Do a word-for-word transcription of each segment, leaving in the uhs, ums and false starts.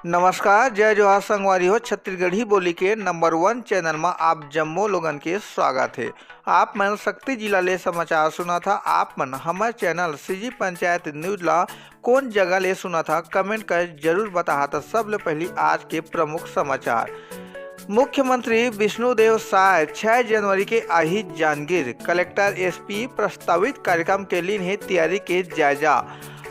नमस्कार, जय जोहार संगवारी हो। छत्तीसगढ़ी बोली के नंबर वन चैनल मा आप जम्मो लोगन के स्वागत हे। आप मन शक्ति जिला ले समाचार सुनत हा। आप मन हमर चैनल सीजी पंचायत न्यूज ला कोन जगह ले सुनत हा, कमेंट कर जरूर बताहा। त सबले पहली आज के प्रमुख समाचार। मुख्यमंत्री विष्णुदेव साय छह जनवरी के आही जांजगीर, कलेक्टर एसपी प्रस्तावित कार्यक्रम के लीन हे तैयारी के जायजा।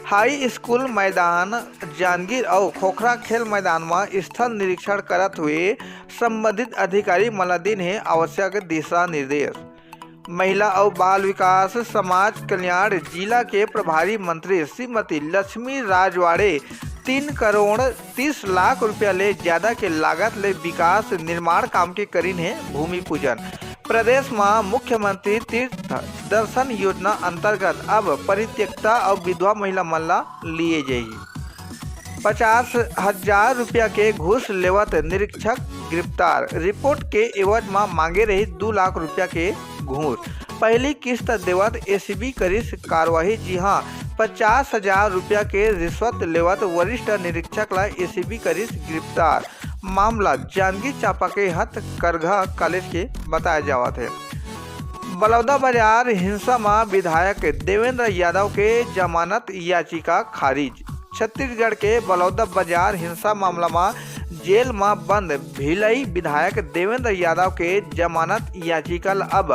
हाई स्कूल मैदान जांजगीर अउ खोखरा खेल मैदान म स्थल निरीक्षण करत हुए संबंधित अधिकारी मन ल दीन हे आवश्यक दिशा निर्देश। महिला अउ बाल विकास समाज कल्याण जिला के प्रभारी मंत्री श्रीमती लक्ष्मी राजवाड़े तीन करोड़ तीस लाख रुपया ले ज्यादा के लागत ले विकास निर्माण काम के करीन हे भूमि पूजन। प्रदेश म मुख्यमंत्री तीर्थ दर्शन योजना अंतर्गत अब परित्यक्ता अउ विधवा महिला मन ला लिए जाही। पचास हजार रुपया के घूस लेवत निरीक्षक गिरफ्तार। रिपोर्ट के एवज म मांगे रही दू लाख रुपया के घूस। पहली किस्त देवत एसीबी करिस कार्रवाई। जी हां, पचास हजार रुपया के रिश्वत लेवत वरिष्ठ निरीक्षक ला एसीबी करिस गिरफ्तार। मामला जांजगीर चांपा के हथकरघा कॉलेज के बताया जावत हे। बलौदा बाजार हिंसा मा विधायक देवेंद्र यादव के जमानत याचिका खारिज। छत्तीसगढ़ के बलौदा बाजार हिंसा मामला मा जेल मा बंद भिलाई विधायक देवेंद्र यादव के जमानत याचिका ल अब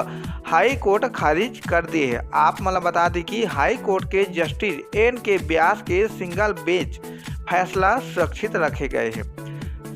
हाई कोर्ट खारिज कर दिए हे। आप मन ल बता दी कि हाई कोर्ट के जस्टिस एन के व्यास के सिंगल बेंच फैसला सुरक्षित रखे गए हे।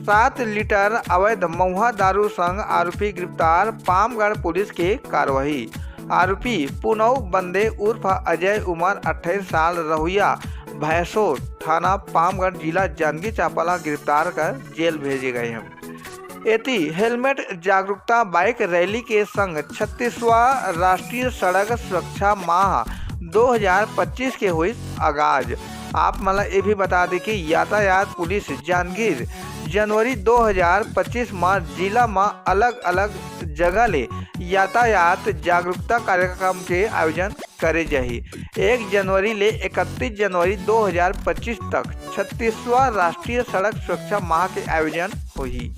सात लीटर अवैध महुआ दारू संग आरोपी गिरफ्तार, पामगढ़ पुलिस के कार्रवाई। आरोपी पुनौ बंदे उर्फ अजय, उमर अट्ठाईस साल, रहुइया भैंसो, थाना पामगढ़, जिला जांजगीर चांपा ला गिरफ्तार कर जेल भेजे गए हे। एती हेलमेट जागरूकता बाइक रैली के संग छत्तीसवां राष्ट्रीय सड़क सुरक्षा माह दो हजार पच्चीस के होइस आगाज। आप मन ला ये भी बता दी कि यातायात पुलिस जांजगीर जनवरी दो हजार पच्चीस मा जिला मा अलग-अलग जगह ले यातायात जागरूकता कार्यक्रम के आयोजन करे जाही। एक जनवरी ले इकतीस जनवरी दो हजार पच्चीस तक छत्तीसवां राष्ट्रीय सड़क सुरक्षा माह के आयोजन होही।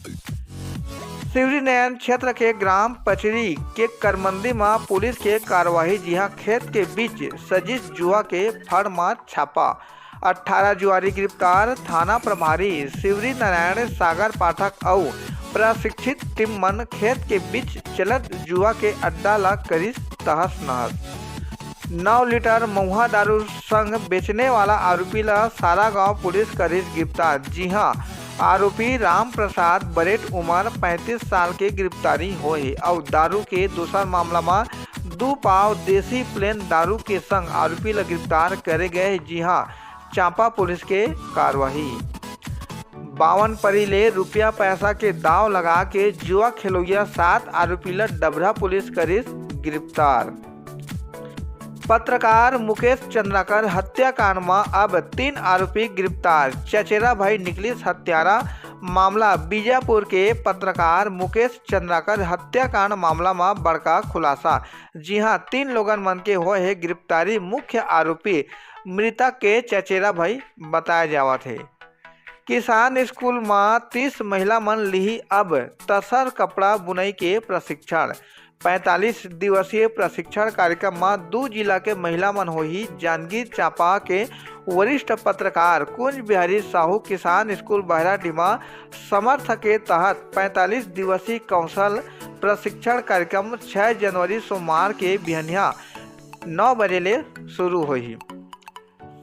शिवरीनारायण क्षेत्र के ग्राम पचरी के करमंदी म पुलिस के कार्रवाई, जिहां खेत के बीच सजिस जुआ के फड़ म छापा। अट्ठारह जुआरी गिरफ्तार, थाना प्रभारी शिवरीनारायण सागर पाठक अउ प्रशिक्षित टीम मन खेत के बीच चलत जुआ के अड्डा ला करिस तहस नहस। नौ लीटर महुआ दारू संग बेचने वाला आरोपी ला सारागांव पुलिस करिस गिरफ्तार। जी हां, आरोपी राम प्रसाद बरेट, उमर पैंतीस साल के गिरफ्तारी होए हे अउ दारू के दूसर मामला म दू पाव देसी प्लेन दारू के संग आरोपी ला गिरफ्तार करे गए हे। जी हां, चांपा पुलिस के कार्रवाई। बावन परी ले रुपया पैसा के दाव लगा के जुआ खेलौया सात आरोपी ल डभरा पुलिस करिस गिरफ्तार। पत्रकार मुकेश चंद्राकर हत्याकांड म अब तीन आरोपी गिरफ्तार, चचेरा भाई निकलिस हत्यारा। मामला बीजापुर के पत्रकार मुकेश चंद्राकर हत्याकांड मामला म बड़का खुलासा। जी हां, तीन लोगन मन के होए हे गिरफ्तारी। मुख्य आरोपी मृतक के चचेरा भाई बताए जावत हे। किसान स्कूल म तीस महिला मन लिही अब तसर कपड़ा बुनई के प्रशिक्षण। पैंतालीस दिवसीय प्रशिक्षण कार्यक्रम म दू जिला के महिला मन होही। जांजगीर चांपा के वरिष्ठ पत्रकार कुंज बिहारी साहू किसान स्कूल बहराडीह म समर्थ के तहत पैंतालीस दिवसीय कौशल प्रशिक्षण कार्यक्रम छह जनवरी सोमवार के बिहनिया नौ बजे ले शुरू होही।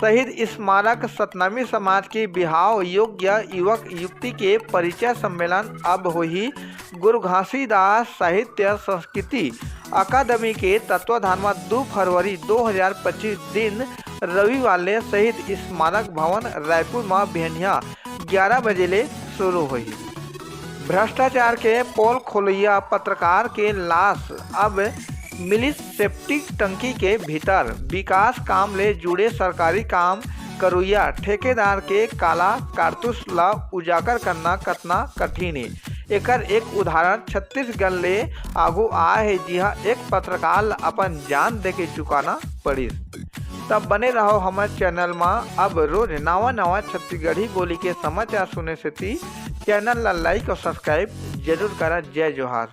शहीद स्मारक सतनामी समाज के बिहाव योग्य युवक युवती के परिचय सम्मेलन अब होही। गुरु घासीदास साहित्य संस्कृति अकादमी के तत्वाधान म दू फरवरी दो हजार पच्चीस दिन रविवार ले शहीद स्मारक भवन रायपुर म बिहनिया ग्यारह बजे ले शुरू होही। भ्रष्टाचार के पोल खोलैया पत्रकार के लाश अब मिलिस सेप्टिक टंकी के भीतर। विकास काम ले जुड़े सरकारी काम करोइया ठेकेदार के काला कारतूस ला उजागर करना कतना कठिन हे। एकर एक उदाहरण छत्तीसगढ़ ले आगू आए हे, जिहां एक पत्रकार ला अपन जान देके चुकाना पड़िस। तब बने रहो हमर चैनल मा। अब रोज नवा नवा छत्तीसगढ़ी बोली के समाचार सुने सेती चैनल ला लाइक और सब्सक्राइब जरूर करा। जय जोहार।